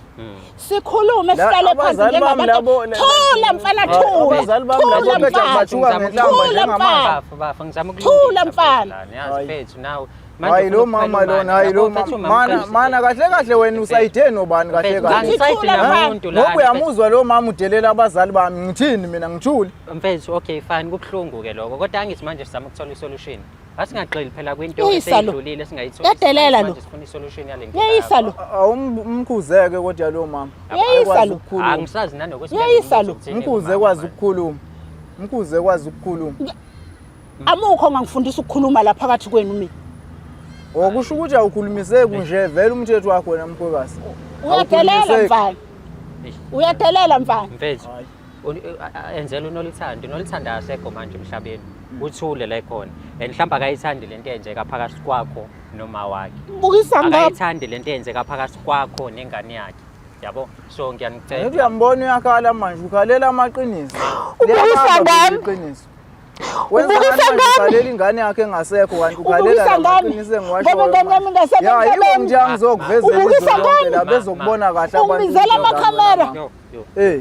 Sikhulume La- sihlale phansi abazali bami njengabantu. labo- Thula mfana Hayi, thula. abazali bami Thula labo bethi mfana. bathuka ngenhlamba Thula njengamanje. mfana. Bafo bafo ngizama Thula, ukulungisa mfana. mfethu lana, yazi Hayi. mfethu nawe. Hayi lo mama lona, hayi lo mama. Mana mana kahle kahle wena usayide nobani kahle kahle. Angisayidi Thula, mfana. namuntu la. Ngoba uyamuzwa lo mama udelela abazali bami ngithini mina ngithule. Mfethu okay fine kubuhlungu ke lokho kodwa angithi manje sizama ukuthola isolution. Asingagxili phela kwinto Yeyisa lo. eseyidlulile singayitholi. Yadelela lo. Manje sifuna isolution yale nkinga. Yeyisa lo. Awumkhuzeke kodwa lo mama. Yeyisa Akwazi lo. ukukhuluma. Angisazi nanokuthi Yeyisa lo. Mkhuze kwazi ukukhuluma. Mkhuze kwazi ukukhuluma. Amukho ongangifundisa ukukhuluma la phakathi kwenu mina. Okusho ukuthi awukhulumiseki nje vele umthetho wakho wena mkhwekazi. Uyadelela Awukhulumiseki. mfana. Uyadelela mfana. Mfethu. Hayi. Enzela uNolithando, uNolithando akasekho manje emhlabeni. Uthule la ekhona. And mhlawumbe akayithandi lento eyenzeka phakathi kwakho noma wakhe. Bukisa ngami. Akayithandi lento eyenzeka phakathi kwakho nengane yakhe. Yabo? So ngiyanicela. Ngithi uyambona uyakhala manje ukhalela amaqiniso. Ubukisa Liyababa ngami. iqiniso. Wenza Ubukisa ngani manje ngami. ukhalela ingane yakhe engasekho kanti ukhalela Ubukisa ngami. amaqiniso engiwashoyo. Ngoba ingane yami ingasekho Ya yiko emhlabeni. nje angizokuvezela Ubukisa izwe lonke ngami. la bezokubona kahle abantu. Ungibizela amakhamera. Yo, yo. Eh,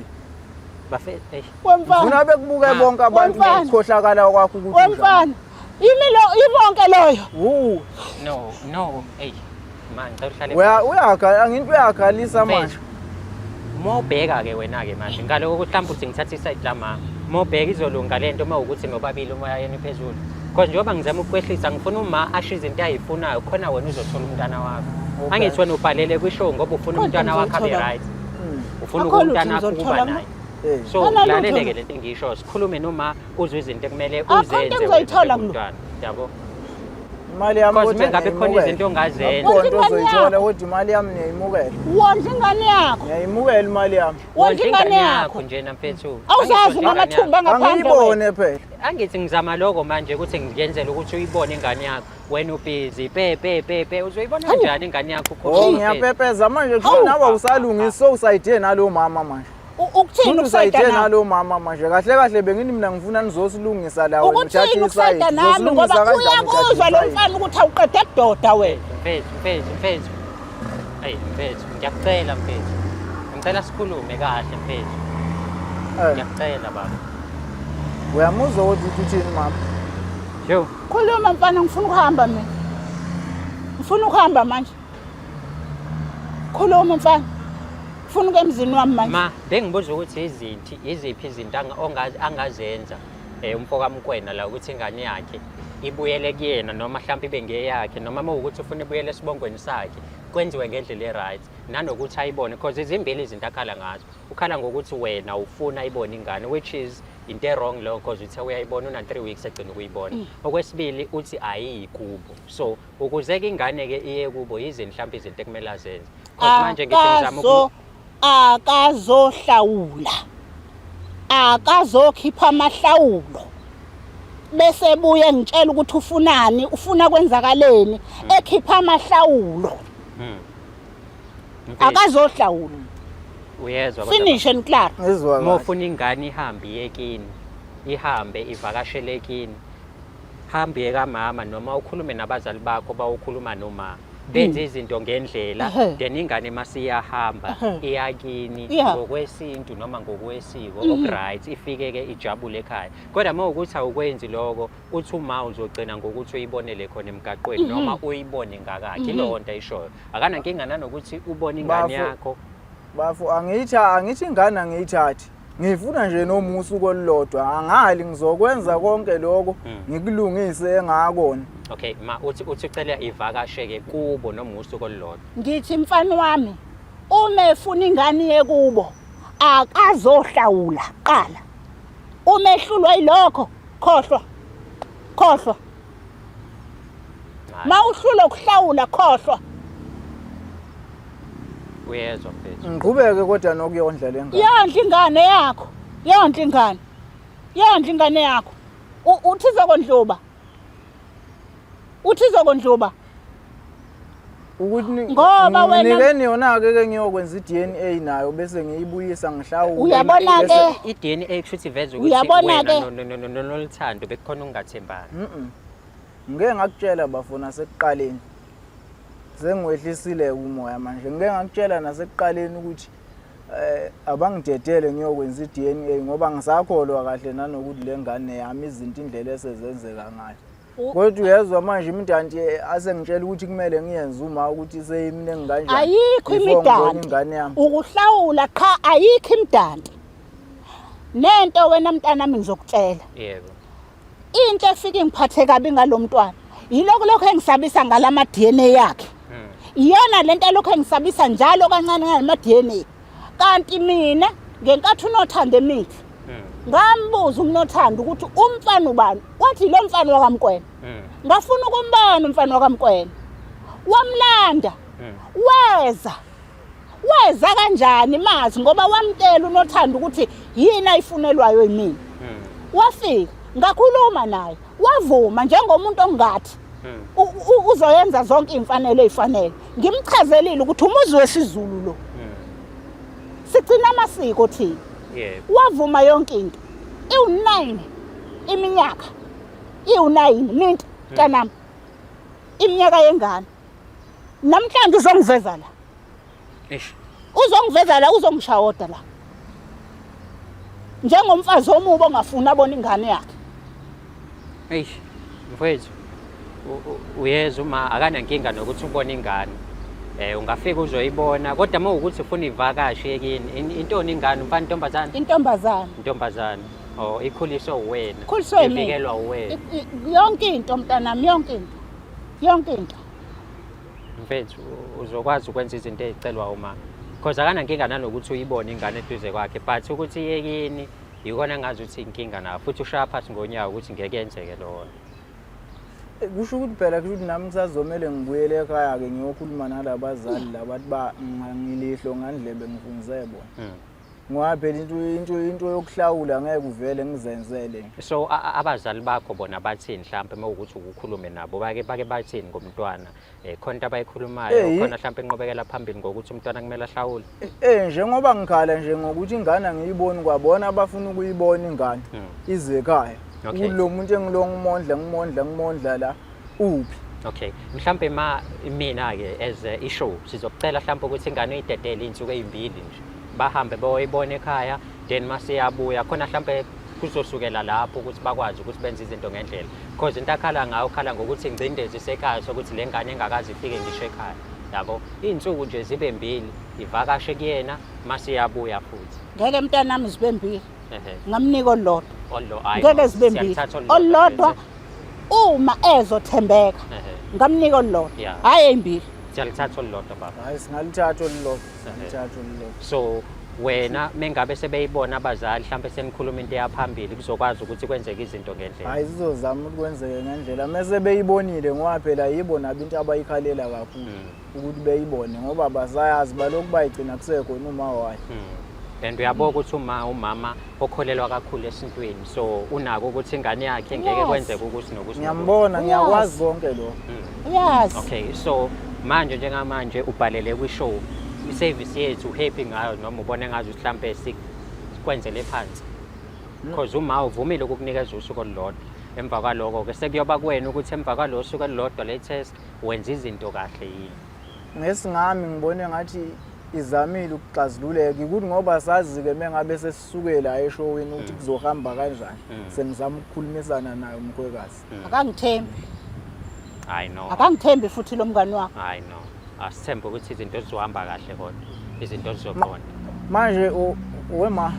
Bafethu, eish. Wemfana. ngifuna bekubuke Ma. bonke abantu Wemfana. ukukhohlakala kwakho ukuthi unjani. Wemfana. Yimi lo yibonke loyo. Wu, No, no, ey. Man, ngicela uhlale. uya uyakhala angithi uyakhalisa manje. Mfethu, Uma ubheka-ke wena-ke manje ngaloko ukuthi mhlawumbe uthi ngithatha isayidi lama uma ubheka izolunga le nto uma ukuthi nobabili umoya yenu iphezulu because njengoba ngizama ukukwehlisa ngifuna uma asho izinto ayifunayo khona wena uzothola umntana wakho Okay. angithi wena ubhalele kwishow ngoba ufuna Kodwa umntwana wakho abe ngizolithola. right ufuna Akho lutho umntwana wakho ukuba ngizolithola naye Eh. so Akho lutho. lalele-ke le nto engiyishoyo sikhulume noma uzwe izinto ekumele Akho into uzenze wena engizoyithola kulo. njengomntwana yabo Imali yami Because kodwa mengabe khona ngiyayimukela. izinto ongazenza Akukho nto Wondla ingane ozoyithola yakho. kodwa imali yami ngiyayimukela. Wondla ingane yakho. Ngiyayimukela imali yami. Wondla ingane yakho. njena mfethu Awuzazi Angithi wondla ingane ngamathumba angaphandle. wena. Angiyibone phela. Angithi ngizama lokho manje ukuthi ngiyenzele ukuthi uyibone ingane yakho wena ubhizi pe pe pe pe uzoyibona kanjani ingane yakho Oh ukhuluma ngiyapepeza manje kusho Hawu. nawe awusalungisi sowusayide nalo mama manje. Ukuthini Futhi ukusayida usayide nami? nalo mama manje kahle kahle bengithi mina ngifuna nizosilungisa la wena Ukuthini uthathe ukusayida isayidi. nami ngoba Uzosilungisa kanjani uthathe uyakuzwa lo isayidi? mfana ukuthi awuqede kudoda wena. Mfethu mfethu mfethu eyi mfethu ngiyakucela mfethu ngicela sikhulume kahle mfethu Eh, ngiyakucela baba Uyamuzwa ukuthi uthi uthini mama? yo Khuluma mfana ngifuna ukuhamba mina. Ngifuna ukuhamba manje. Khuluma mfana. Ngifuna ukuya emzini wami manje. Ma bengibuza ukuthi izinti iziphi izinto angazenza umfo kaMkwena la ukuthi ingane yakhe ibuyele kuyena noma mhlawumbe ibe ngeyakhe noma uma ukuthi ufuna ibuyele esibongweni sakhe kwenziwe ngendlela e-right nanokuthi ayibone because izimbili izinto akhala ngazo ukhala ngokuthi wena ufuna ibone ingane which is into e-wrong leyo because uthe uyayibona una-3 weeks egcina ukuyibona okwesibili uthi ayiyi kubo so ukuze-ke ingane-ke iye kubo yizini mhlawumbe izinto ekumele azenze because manje ngithi ngizama Akazo akazohlawula. Akazokhipha amahlawulo. Bese buye ngitshela ukuthi ufunani, ufuna kwenzakaleni, ekhipha amahlawulo. Mfethu, Akazohlawula. uyezwa kodwa Finish and clear. Ngizwa uma kahle. ufuna ingane ihambe iye kini ihambe ivakashele kini hambe iye kamama noma ukhulume nabazali bakho bawukhuluma noma benze izinto ngendlela then ingane masiyahamba iyakini ngokwesintu noma ngokwesiko okuright ifike-ke ijabule ekhaya kodwa uma ukuthi awukwenzi lokho uthi uma uzogcina ngokuthi uyibonele khona emgaqweni noma uyibone ngakakhe ilowo nto ayishoyo akanankinga nanokuthi ubone ingane yakho Bafo angithi angithi ingane angiyithathi. Ngifuna nje noma usuku olulodwa angali ngizokwenza konke lokho ngikulungise engakona. Okay ma uthi uthi ucela ivakashe-ke kubo noma usuku olulodwa. Ngithi mfana wami uma efuna ingane iye kubo akazohlawula kuqala. Uma ehlulwa yilokho khohlwa. Khohlwa. Mawuhlulwa ukuhlawula khohlwa. Uyezwa mfethu. Ngiqhubeke kodwa nokuyondla le ngane. Yondla ingane yakho. Yondla ingane. Yondla ingane yakho. Uthi izokondluba. Uthi izokondluba. Ukuthi Ngoba wena- nikeni yona-ke ke ngiyokwenza i-DNA nayo bese ngiyibuyisa ngihlawule. Uyabona ke I-DNA kusho ukuthi iveze ukuthi Uyabona wena ke? noNoluthando bekukhona ukungathembani. Ngike ngakutshela bafo nasekuqaleni. Sengiwehlisile umoya manje. Ngike ngakutshela nasekuqaleni ukuthi Abangidedele ngiyokwenza i-DNA ngoba ngisakholwa kahle nanokuthi le ngane yami izinto indlela esezenzeka ngayo. Kodwa uyezwa manje imidanti asengitshela ukuthi kumele ngiyenze uma ukuthi seyiminingi kanjani. Ayikho before ngibone imidanti. ingane yami. Ukuhlawula qha, ayikho imidanti. Nento wena mntanami ngizokutshela. Yebo. Into efike ingiphathe kabi ngalo mntwana yilokhu lokhu engisabisa ngalama DNA yakhe. Iyona lento elokhu engisabisa njalo kancane ngalama DNA. Kanti mina ngenkathi uNothando emithi ngambuza uMnothando ukuthi umfana ubani, wathi lo mfana wakaMkwena. Ngafuna ukumbona umfana wakaMkwena, wamlanda weza weza kanjani mazi ngoba wamtshela uNothando ukuthi yini ayifunelwayo yimina. Wafika ngakhuluma naye wavuma njengomuntu ongathi uzoyenza zonke iy'mfanelo ey'fanele. Ngimchazelile ukuthi umuzi wesiZulu lo, sigcina amasiko thina. Wavuma yonke into. Iwu-9 iminyaka, iwu-9 minti mntanami, iminyaka yengane. Namhlanje uzongiveza la. Eish. Uzongiveza la, uzongishawoda la njengomfazi omubi ongafuni abone ingane yakhe. Eish, mfowethu, uyezwa uma akanankinga nokuthi ubone ingane. Ungafika uzoyibona kodwa uma ukuthi ufuna ivakashe kini, intoni ingane, umfana intombazane? Intombazane. Intombazane. Oh, ikhuliswe uwena. Ikhuliswe yimina. Ivikelwa uwena. Yonke into mntanami, yonke into. Yonke into. Mfethu, uzokwazi ukwenza izinto ezicelwa uma. Because akanankinga nanokuthi uyibone ingane eduze kwakhe, but ukuthi iye kini yikona engazi ukuthi inkinga nayo, futhi ushaya phansi ngonyawo ukuthi ngeke yenzeke lona. Kusho ukuthi phela kusho ukuthi nami kusazomele ngibuyele ekhaya-ke ngiyokhuluma nalabazali laba bathi ba ngilihlo ngandlebe ngifunze bona. Ngoba phela into yokuhlawula ngeke uvele ngizenzele. So abazali bakho bona bathini mhlampe uma ukuthi ukukhulume nabo, bake bathini ngomntwana? Khona into abayikhulumayo, khona mhlampe inqubekela phambili ngokuthi umntwana kumele ahlawule? Njengoba ngikhala nje ngokuthi ingane angiyiboni kwabona abafuna ukuyibona ingane ize ekhaya. Ukuthi lo muntu engilonga umondla, ngimondla, ngimondla la uphi? Okay, mhlampe ma mina ke as a i-show sizokucela mhlampe ukuthi ingane uyidedele izinsuku ezimbili nje, bahambe bayoyibona ekhaya, then masiyabuya khona mhlampe kuzosukela lapho ukuthi bakwazi ukuthi benze izinto ngendlela, because into akhala ngayo ukhala ngokuthi ingcindezi isekhaya sokuthi le ngane engakaze ifike ngisho ekhaya yabo, iy'nsuku nje zibe mbili ivakashe kuyena masiyabuya futhi. Ngeke mntanami zibe mbili. Ngamnika olulodwa. Hhayi, Ngeke no, zibe mbili. siyalithatha olulodwa Olulodwa bese. uma ezothembeka ngamnika olulodwa, hhayi eyimbili. Siyalithatha olulodwa baba. Hhayi, singalithatha olulodwa, singalithatha olulodwa. So wena mengabe sebeyibona abazali mhlampe senikhuluma into eyaphambili kuzokwazi ukuthi kwenzeke izinto ngendlela. Hhayi, zizozama ukuthi kwenzeke ngendlela mese beyibonile, ngoba phela yibo nabo into abayikhalela kakhulu ukuthi beyibone, ngoba basayazi balokhu bayigcina kusekhona uma wayo. And uyabona ukuthi umama okholelwa kakhulu esintwini, so unako ukuthi ingane yakhe ngeke kwenzeke ukuthi nokuthi. Ngiyambona, ngiyakwazi konke lokho. Uyazi. Okay, so manje njengamanje ubhalele kwi-show, i-service yethu happy ngayo noma ubone ngazi ukuthi mhlampe sikwenzele phansi? Because uma uvumile ukukunikeza usuku olulodwa, emva kwaloko ke sekuyoba kuwena ukuthi emva kwalo suku olulodwa le test wenza izinto kahle yini. Ngesingami ngibone ngathi izamile ukuxazululeka ukuthi ngoba sazi-ke mengabe sesisukela eshowini ukuthi kuzohamba kanjani. Sengizama ukukhulumisana naye umkhwekazi. Akangithembi. Hayi no. Akangithembi futhi lo mngani wakho. Hayi no. Asithembe ukuthi izinto zizohamba kahle kodwa izinto zizoqonda. Manje wema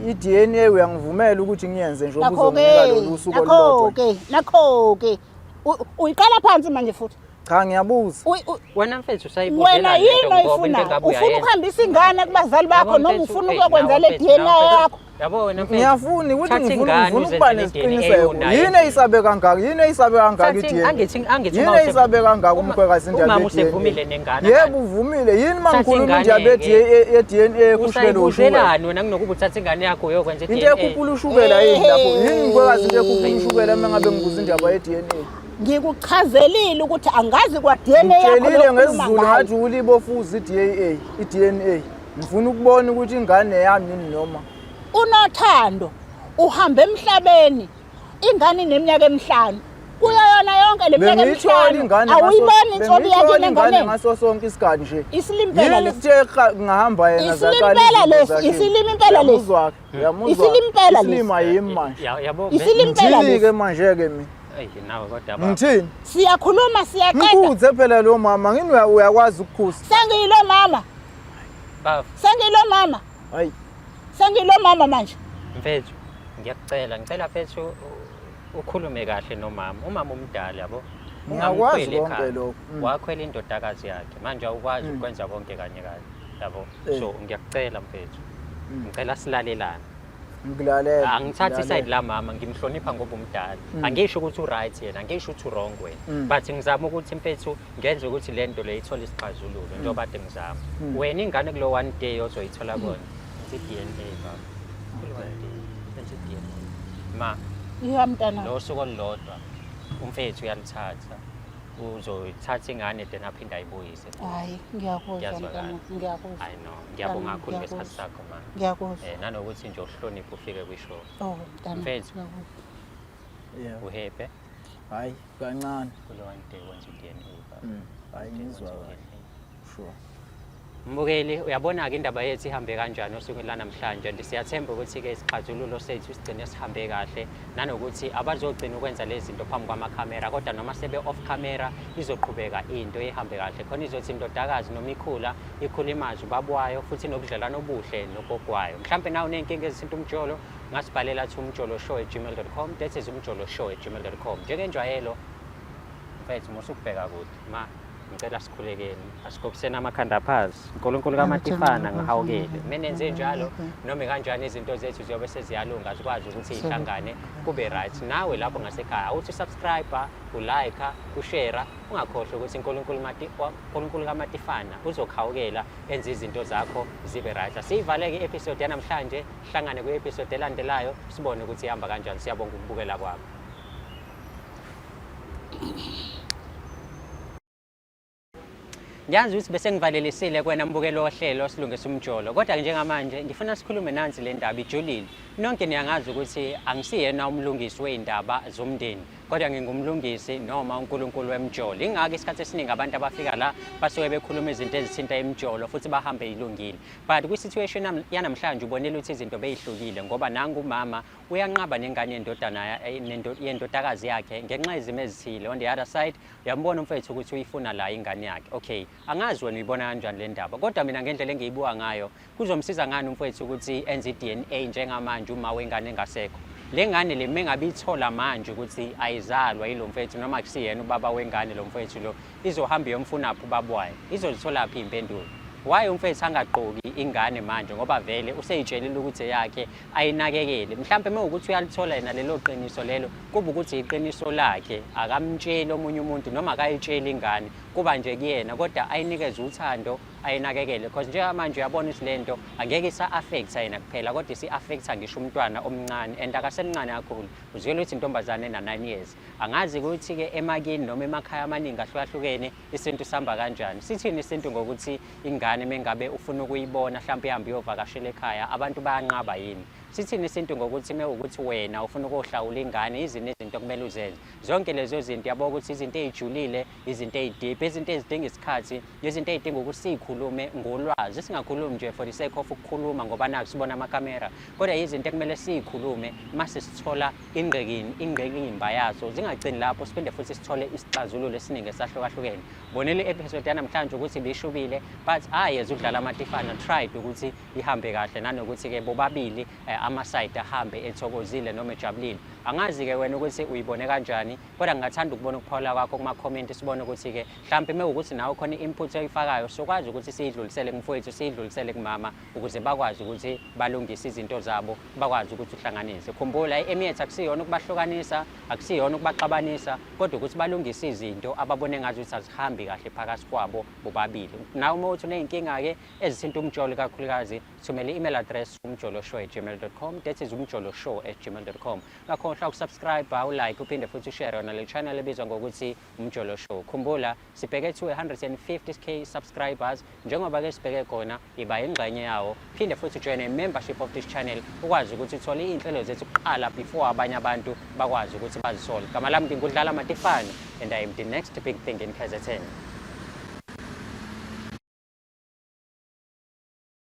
i-DNA uyangivumela ukuthi ngiyenze njengoba Nakho-ke, uzonginika lolu suku olulodwa? nakho-ke, nakho-ke. Uyiqala phansi manje futhi. Cha, ngiyabuza. Wena mfethu usayibuza Wena lento yini ngoba into oyifunayo? engabe Ufuna uyayenza. ukuhambisa ingane kubazali bakho Yabo noma mfethu, ufuna hey, ukuyokwenza nawe le mfethu, DNA nawe mfethu. yakho? Yabo wena mfethu. Ngiyafuna ukuthi Thatha ingane ngifuna ukuba uzenzele i-DNA nesiqiniseko. unayo. Yini eyisabe kangaka? Yini eyisabe kangaka Thatha i-DNA? angithi Yini uma eyisabe kangaka umkhwekazi indaba umama ye-DNA? usevumile nengane. Yebo uvumile. Yini uma Thatha ngikhuluma ingane indaba ke. ye-DNA ekhushukela ushukela? Usayibuzelani wena kunokuba uthathe ingane yakho uyokwenza Into i-DNA? ekhuphula ushukela yini lapho? Yini mkhwekazi into ekhuphula ushukela uma ngabe ngibuza indaba ye-DNA? Ngikuchazelile ukuthi angazi kwa DNA yakho Ngitshelile lokhuluma ngesiZulu ngayo. ngathi ulibofuza i-DAA, i-DNA. Ngifuna ukubona ukuthi ingane yami yini noma. Unothando uhambe emhlabeni ingane ineminyaka emihlanu kuyo yona yonke yonke le minyaka Bengiyithola emihlanu ingane ngaso- awuyiboni insobi bengiyithola yakini ingane enganeni ngaso sonke isikhathi nje. Isilima impela Yini lesi. kuthe ngahamba yena Isilima zaqala impela izinto lesi, zakhe. isilima impela lesi. Uyamuzwa-ke, uyamuzwa. Isilima impela lesi. Isilima yimi manje. Yabo Isilima impela Ngithini-ke lesi. manje-ke mina? Eyi nawe kodwa baba. Ngithini? Siyakhuluma siyaqeda. Ngikhuze phela lo mama, ngini uyakwazi ukukhuza. Sengiyilo mama. Baba, Sengiyilo mama. Hayi. Sengiyilo mama manje. mfethu, ngiyakucela, ngicela mfethu ukhulume kahle nomama. Umama umdala yabo. Ngiyakwazi Ungamkhweli konke ekhaya. lokho. Wakhwela indodakazi yakhe. Manje awukwazi ukwenza konke kanye kanye. Yabo. So ngiyakucela mfethu. Ngicela silalelane. Ngikulalela. Angithathi ngikulalela. iside la mama, ngimhlonipha ngoba umdala. Angisho ukuthi u-right yena, angisho ukuthi u-wrong wena. But ngizama ukuthi mfethu ngenze ukuthi le nto le ithole isixazululo njengoba kade ngizama. Wena ingane kulo one day ozoyithola kona. Enza i-DNA baba. Kulo one day enza i-DNA. Ma, Ya mntana. lo suku olulodwa umfethu uyalithatha. Uzoyithatha ingane then aphinde ayibuyise. Hayi, ngiyakuzwa Ngiyazwakala. mntana, ngiyakuzwa. I know. Ngiyabonga Mntana, kakhulu ngesikhathi ngiyakuzwa. sakho ma. Ngiyakuzwa. Nanokuthi nje uhloniphe ufike kwishow. Oh, mntana. Mfethu. Ngiyakuzwa. Yebo. Uhappy? Hayi, kancane. Kulo one day wenza i-DNA baba. Hayi ngizwa kahle. Sure. Mbukeli, uyabona-ke indaba yethu ihambe kanjani osukwini lanamhlanje and siyathemba ukuthi-ke isixazululo sethu sigcine sihambe kahle nanokuthi abazogcina ukwenza lezi zinto phambi kwamakhamera kodwa noma sebe-off camera izoqhubeka into ihambe kahle khona izothi indodakazi noma ikhula ikhula imazi ubaba wayo futhi nobudlelwano obuhle nogogo wayo. Mhlampe nawe uney'nkinga ezithinta umjolo ungasibhalela thi umjoloshow@gmail.com, that is umjoloshow@gmail.com. Njengenjwayelo mfethu musukubheka kude ma, ngicela sikhulekeni, asigobiseni amakhanda phansi. uNkulunkulu kaMatifana ngihawukele. Mina nenze njalo noma kanjani izinto zethu ziyobe seziyalunga, zikwazi ukuthi zihlangane kube right. Nawe lapho ngasekhaya awuthi subscribe, ulike, ushare, ungakhohlwa ukuthi uNkulunkulu kaMatifana uzokhawukela enze izinto zakho zibe right. Asiyivaleke i-episode yanamhlanje, hlangane kwi-episode elandelayo sibone ukuthi ihamba kanjani. Siyabonga ukubukela kwakho. Ngiyazi ukuthi bese ngivalelisile kwena mbukelo wohlelo Silungisa Umjolo, kodwa njengamanje ngifuna sikhulume nansi le ndaba ijulile. Nonke niyangazi ukuthi angisiyena umlungisi wey'ndaba zomndeni, kodwa ngingumlungisi noma uNkulunkulu wemjolo. Ingakho isikhathi esiningi abantu abafika la basuke bekhuluma izinto ezithinta imijolo futhi bahambe ilungile. But kwi-situation yanamhlanje ubonile ukuthi izinto beyihlukile ngoba nangu umama uyanqaba nengane yendodana yendodakazi yakhe ngenxa yezimo ezithile. On the other side uyambona umfethu ukuthi uyifuna la ingane yakhe. Okay, angazi wena uyibona kanjani le ndaba, kodwa mina ngendlela engiyibuka ngayo kuzomsiza ngani umfethu ukuthi enze i-DNA njengamanje uma wengane engasekho. Le ngane le mengabe ithola manje ukuthi ayizalwa yilo mfethu noma akusiyena ubaba wengane lo mfethu lo, izohamba iyomfunaphi ubaba wayo, izozitholaphi iy'mpendulo. Why umfethu angagqoki ingane manje ngoba vele useyitshelile ukuthi eyakhe ayinakekele. Mhlampe uma ukuthi uyalithola yena lelo qiniso lelo, kuba ukuthi iqiniso lakhe, akamtsheli omunye umuntu noma akayitsheli ingane, kuba nje kuyena, kodwa ayinikeze uthando ayinakekele. Because njengamanje uyabona ukuthi le nto angeke isa-affecta yena kuphela, kodwa isi-affecta ngisho umntwana omncane, and akasemncane kakhulu, uzwela ukuthi intombazane ena-9 years. Angazi ukuthi-ke emakini noma emakhaya amaningi ahlukahlukene isintu sihamba kanjani. Sithini isintu ngokuthi ingane mengabe ufuna ukuyibona mhlawumbe ihambe iyovakashela ekhaya, abantu bayanqaba yini? Sithini isintu ngokuthi mewukuthi wena ufuna ukuyohlawula ingane, yizini izinto okumele uzenze? Zonke lezo zinto yabo ukuthi izinto ey'julile, izinto ey'deep, izinto ezidinga isikhathi, izinto ey'dinga ukuthi siyikhulume ngolwazi, singakhulumi nje for the sake of ukukhuluma ngoba naku sibona amakhamera, kodwa izinto ekumele siyikhulume mase sithola ingqikimba yazo, zingagcini lapho, siphinde futhi sithole isixazululo esiningi esahlukahlukene. Bonile i-episode yanamhlanje ukuthi ibishubile, but hhayi as uDlala Matifana tried ukuthi ihambe kahle nanokuthi-ke bobabili ama-side ahambe ethokozile noma ejabulile. Angazi-ke wena ukuthi uyibone kanjani, kodwa ngingathanda ukubona ukuphawula kwakho kuma-comment, sibone ukuthi-ke mhlampe uma kuwukuthi nawe khona i-input oyifakayo, sokwazi ukuthi siyidlulisele kumfowethu, siyidlulisele kumama, ukuze bakwazi ukuthi balungise izinto zabo, bakwazi ukuthi uhlanganise. Khumbula, i-aim yethu akusiyona ukubahlukanisa, akusiyona ukubaxabanisa, kodwa ukuthi balungise izinto ababone ngazi ukuthi azihambi kahle phakathi kwabo bobabili. Nawe uma uthi uney'nkinga-ke ezithinta umjolo kakhulukazi, thumela i-email address umjoloshow@gmail.com, that is umjoloshow@gmail.com. Ngakhohlwa Ungakhohlwa ukusubscribe, ulike, uphinde futhi ushare yona le channel ebizwa ngokuthi Umjolo Show. Khumbula, sibheke to 150K subscribers. Njengoba ke sibheke khona, iba ingxenye yawo, phinde futhi join a membership of this channel, ukwazi ukuthi uthole iy'nhlelo zethu kuqala before abanye abantu bakwazi ukuthi bazithole. Gama lami ngingudlala Matifane and I am the next big thing in KZN.